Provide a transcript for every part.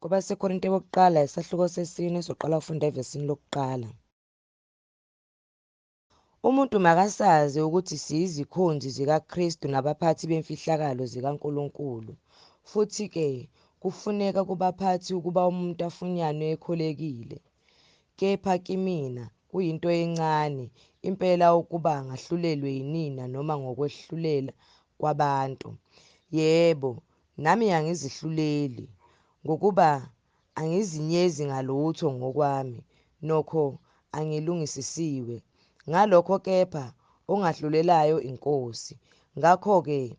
KwabaseKorinte bokuqala isahluko sesine soqala ukufunda evesini lokuqala. Umuntu makasazi ukuthi siyizikhonzi zikaKristu nabaphathi bemfihlakalo zikaNkulunkulu. Futhi-ke kufuneka kubaphathi ukuba umuntu afunyanwe ekholekile. Kepha kimina kuyinto encane impela ukuba ngahlulelwe yinina noma ngokwehlulela kwabantu. Yebo, nami angizihluleli, ngokuba angizinyezi ngalutho ngokwami, nokho angilungisisiwe ngalokho, kepha ongahlulelayo iNkosi. Ngakho-ke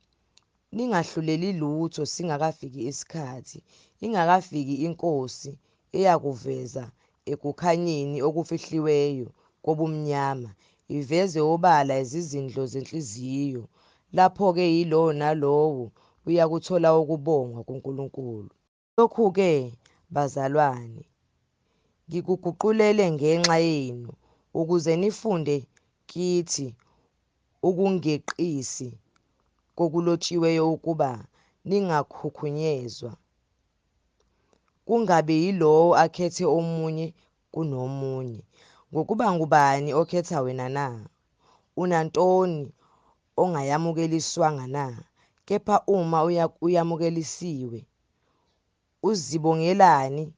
ningahluleli lutho singakafiki isikhathi, ingakafiki iNkosi eyakuveza ekukhanyeni okufihliweyo kobumnyama, iveze obala izizindlo zenhliziyo. Lapho-ke yilowo nalowo uyakuthola ukubongwa kuNkulunkulu. Lokhu-ke, bazalwane, ngikuguqulele ngenxa yenu, ukuze nifunde kithi ukungeqisi kokulotshiweyo ukuba ningakhukhunyezwa, kungabi yilowo akhethe omunye kunomunye. Ngokuba ngubani okhetha wena na? Unantoni ongayamukeliswanga na? Kepha uma uyamukelisiwe, uzibongelani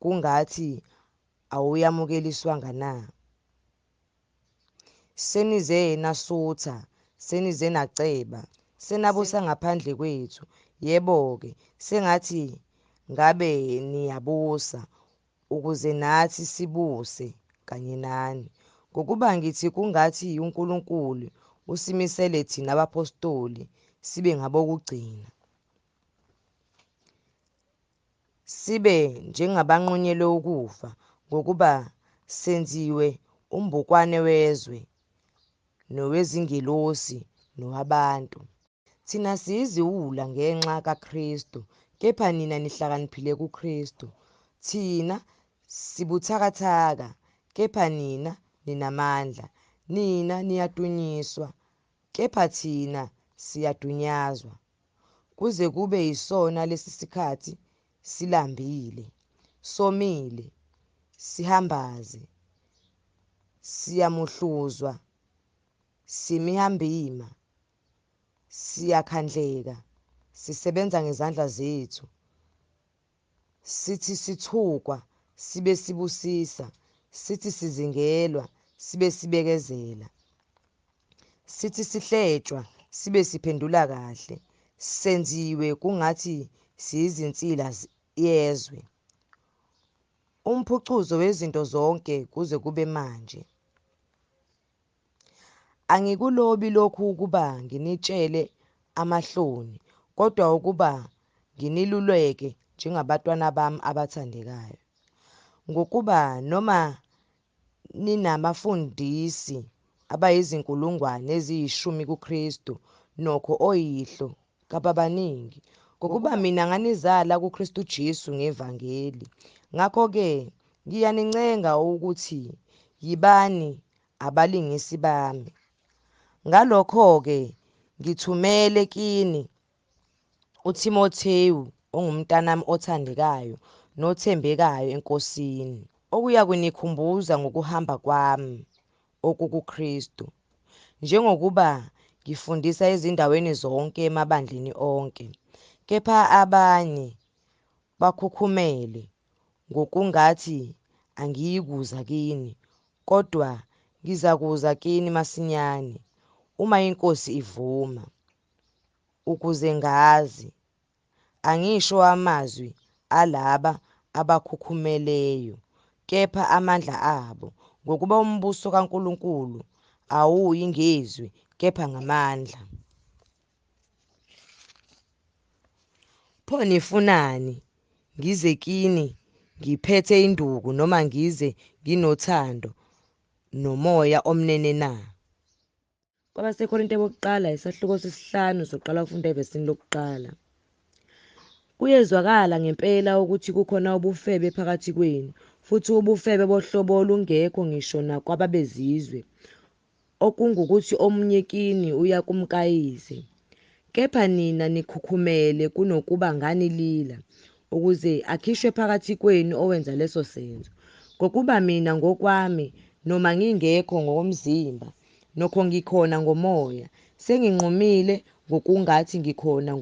kungathi awuyamukeliswanga na? Senize nasutha, senize naceba, senabusa ngaphandle kwethu. Yebo-ke, sengathi ngabe niyabusa, ukuze nathi sibuse kanye nani. Ngokuba ngithi kungathi uNkulunkulu usimisele thina abaphostoli sibe ngabokugcina, sibe njengabanqunyelwe ukufa, ngokuba senziwe umbukwane wezwe, nowezingelosi, nowabantu. Thina siyiziwula ngenxa kaKristu, kepha nina nihlakaniphile kuKristu. Thina sibuthakathaka, kepha nina ninamandla. Nina niyadunyiswa, kepha thina siyadunyazwa. Kuze kube yisona lesi sikhathi silambile, somile, sihambaze, siyamuhluzwa, simihambima, siyakhandleka, sisebenza ngezandla zethu. Sithi sithukwa, sibe sibusisa, sithi sizingelwa, sibe sibekezela. Sithi sihletshwa, sibe siphendula kahle. Senziwe kungathi siyizinsila yezwe, umphucuzo wezinto zonke kuze kube manje. Angikulobi lokhu ukuba nginitshele amahloni, kodwa ukuba nginiluleke njengabatwana bami abathandekayo. Ngokuba noma ninabafundisi abayizinkulungwane eziyishumi kuKristu, nokho oyihlo kababaningi. Ngokuba mina nganizala kuKristu Jesu ngevangeli. Ngakho-ke ngiyanincenga ukuthi yibani abalingisi bami. Ngalokho-ke ngithumele kini uThimothewu ongumntanami othandekayo nothembekayo eNkosini, okuyakunikhumbuza ngokuhamba kwami okukuKristu, njengokuba ngifundisa ezindaweni zonke emabandleni onke. Kepha abanye bakhukhumele, ngokungathi angiyikuza kini, kodwa ngizakuza kini masinyane, uma iNkosi ivuma, ukuze ngazi. Angisho amazwi alaba abakhukhumeleyo, kepha amandla abo, ngokuba umbuso kaNkulunkulu awuyi ngezwi, kepha ngamandla. Pho nifunani? Ngize kini ngiphethe induku noma ngize nginothando nomoya omnene na? KwabaseKorinte bokuqala isahluko sesihlanu soqala ukufunda evesini lokuqala. Kuyezwakala ngempela ukuthi kukhona ubufebe phakathi kwenu, futhi ubufebe bohlobo olungekho ngisho nakwababezizwe, okungukuthi omunye kini uya kumkayise. Kepha nina nikhukhumele kunokuba nganilila. Ukuze akhishwe phakathi kwenu owenza leso senzo. Ngokuba mina ngokwami, noma ngingekho ngokomzimba, nokho ngikhona ngomoya, senginqumile ngokungathi ngikhona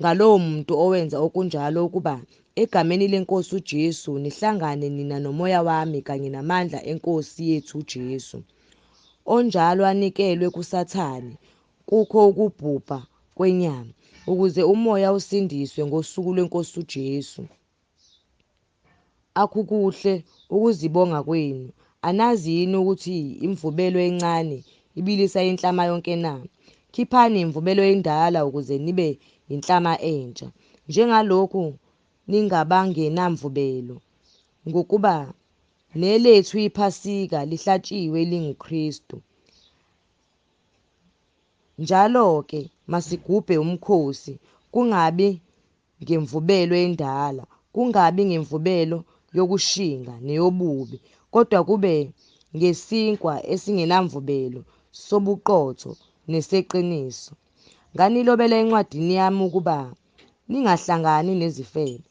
ngalowo muntu owenza okunjalo ukuba egameni leNkosi uJesu nihlangane nina nomoya wami kanye namandla eNkosi yethu uJesu. Onjalo anikelwe kuSathane kukho ukubhubha kwenyama, ukuze umoya usindiswe ngosuku lweNkosi uJesu. Akukuhle ukuzibonga kwenu. Anazi yini ukuthi imvubelo encane ibilisa inhlama yonke na? Khiphani imvubelo endala ukuze nibe yinhlama entsha, njengalokhu ningabangenamvubelo. Ngokuba nelethu iPhasika lihlatshiwe linguKristu. Njalo-ke masigubhe umkhosi, kungabi ngemvubelo endala, kungabi ngemvubelo yokushinga neyobubi, kodwa kube ngesinkwa esingenamvubelo sobuqotho neseqiniso. Nganilobela encwadini yami ukuba ningahlangani nezifebe.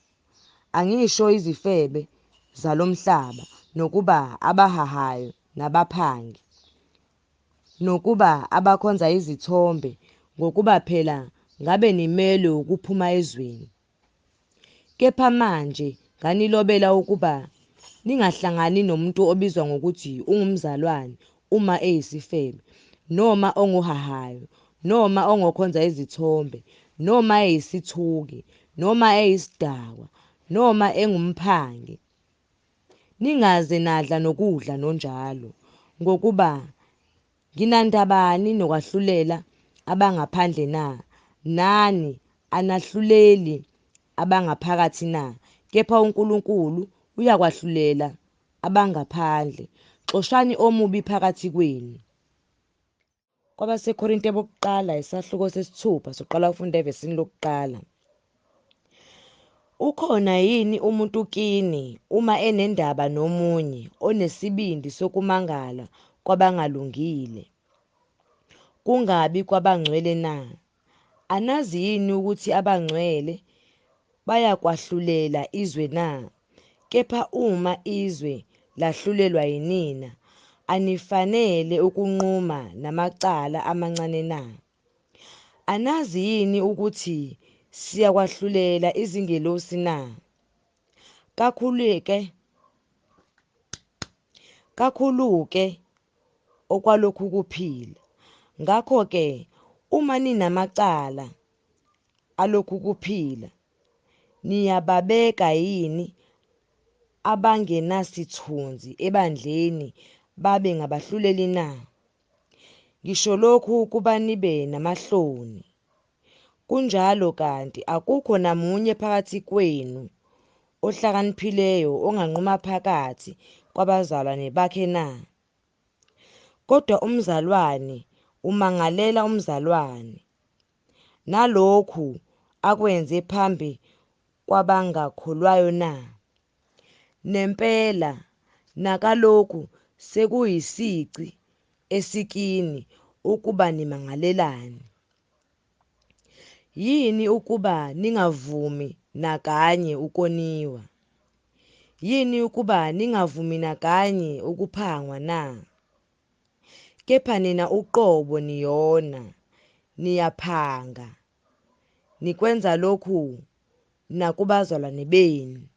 Angisho izifebe zalomhlaba, nokuba abahahayo nabaphangi, nokuba abakhonza izithombe, ngokuba phela ngabe nimelwe ukuphuma ezweni. Kepha manje nganilobela ukuba ningahlangani nomuntu obizwa ngokuthi ungumzalwane uma eyisifebe, noma ongohahayo, noma ongokhonza izithombe, noma eyisithuki, noma eyisidakwa, noma engumphangi. Ningaze nadla nokudla nonjalo, ngokuba nginandabani nokwahlulela abangaphandle na? Nani anahluleli abangaphakathi na? Kepha uNkulunkulu uyakwahlulela abangaphandle. Xoshani omubi phakathi kwenu. KwabaseKorinte bokuqala isahluko sesithupha soqala ukufunda evesini lokuqala. Ukhona yini umuntu kini uma enendaba nomunye onesibindi sokumangala kwabangalungile, kungabi kwabangcwele na? Anazi yini ukuthi abangcwele bayakwahlulela izwe na? Kepha uma izwe lahlulelwa yinina, anifanele ukunquma namacala amancane na? Anazi yini ukuthi siyakwahlulela izingelosi na? Kakhulu-ke okwalokhu kuphila. Ngakho-ke uma ninamacala alokhu kuphila, niyababeka yini abangenasithunzi ebandleni babe ngabahluleli na? Ngisho lokhu ukuba nibe namahloni. Kunjalo kanti akukho namunye phakathi kwenu ohlakaniphileyo onganquma phakathi kwabazalwane bakhe na? Kodwa umzalwane umangalela umzalwane, nalokhu akwenze phambi kwabangakholwayo na? Nempela nakalokhu sekuyisici esikini ukuba nimangalelane. Yini ukuba ningavumi nakanye ukoniwa? Yini ukuba ningavumi nakanye ukuphangwa na? Kepha nina uqobo niyona, niyaphanga, nikwenza lokhu nakubazalwane benu.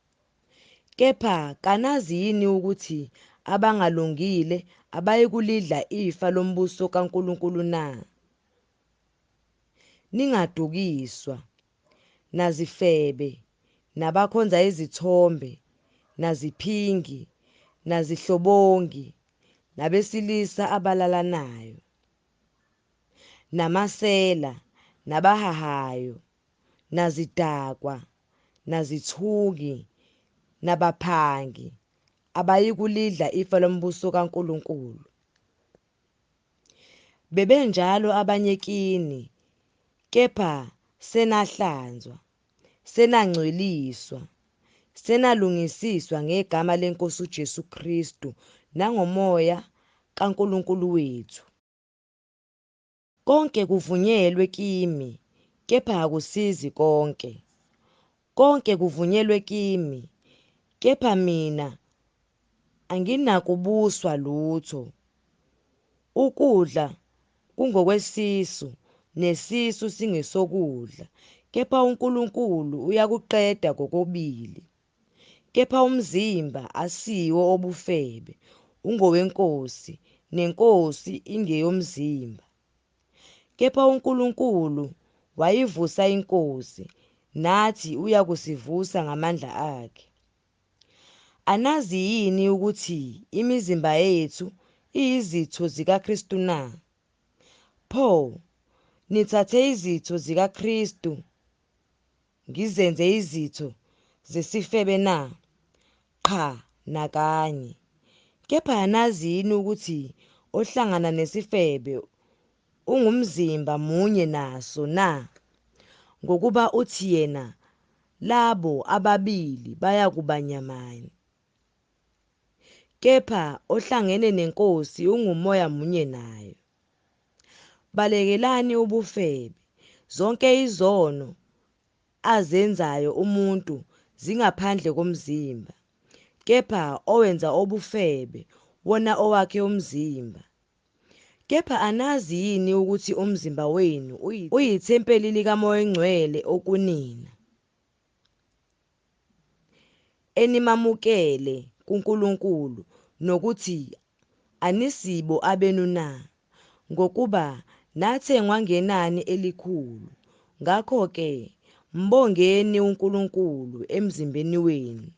Kepha kanazi yini ukuthi abangalungile abayikulidla ifa lombuso kaNkulunkulu na? Ningadukiswa, nazifebe, nabakhonza izithombe, naziphingi, nazihlobongi, nabesilisa abalalanayo, namasela, nabahahayo, nazidakwa, nazithuki, nabaphangi, abayikulidla ifa lombuso kaNkulunkulu. Bebenjalo abanye kini, kepha senahlanzwa, senangcweliswa, senalungisiswa ngegama leNkosi uJesu Kristu nangoMoya kaNkulunkulu wethu. Konke kuvunyelwe kimi, kepha akusizi konke. Konke kuvunyelwe kimi, kepha mina anginakubuswa lutho. Ukudla kungokwesisu, nesisu singesokudla, kepha uNkulunkulu uyakuqeda kokubili. Kepha umzimba asiwo obufebe, ungoweNkosi, neNkosi ingeyomzimba. Kepha uNkulunkulu wayivusa iNkosi, nathi uyakusivusa ngamandla akhe. Anazi yini ukuthi imizimba yethu iyizitho zikaKristu na? Pho, nithathe izitho zikaKristu ngizenze izitho zesifebe na? Qha, nakanye. Kepha anazi yini ukuthi ohlangana nesifebe ungumzimba munye naso na? Ngokuba uthi yena, labo ababili bayakuba nyamanye. Kepha ohlangene neNkosi ungumoya munye nayo. Balekelani ubufebe. Zonke izono azenzayo umuntu zingaphandle komzimba, kepha owenza ubufebe wona owakhe umzimba. Kepha anazi yini ukuthi umzimba wenu uyithempeli likaMoya oNgcwele okunina, enimamukele kuNkulunkulu, nokuthi anisibo abenu na? Ngokuba nathengwa ngenani elikhulu. Ngakho-ke mbongeni uNkulunkulu emzimbeni wenu.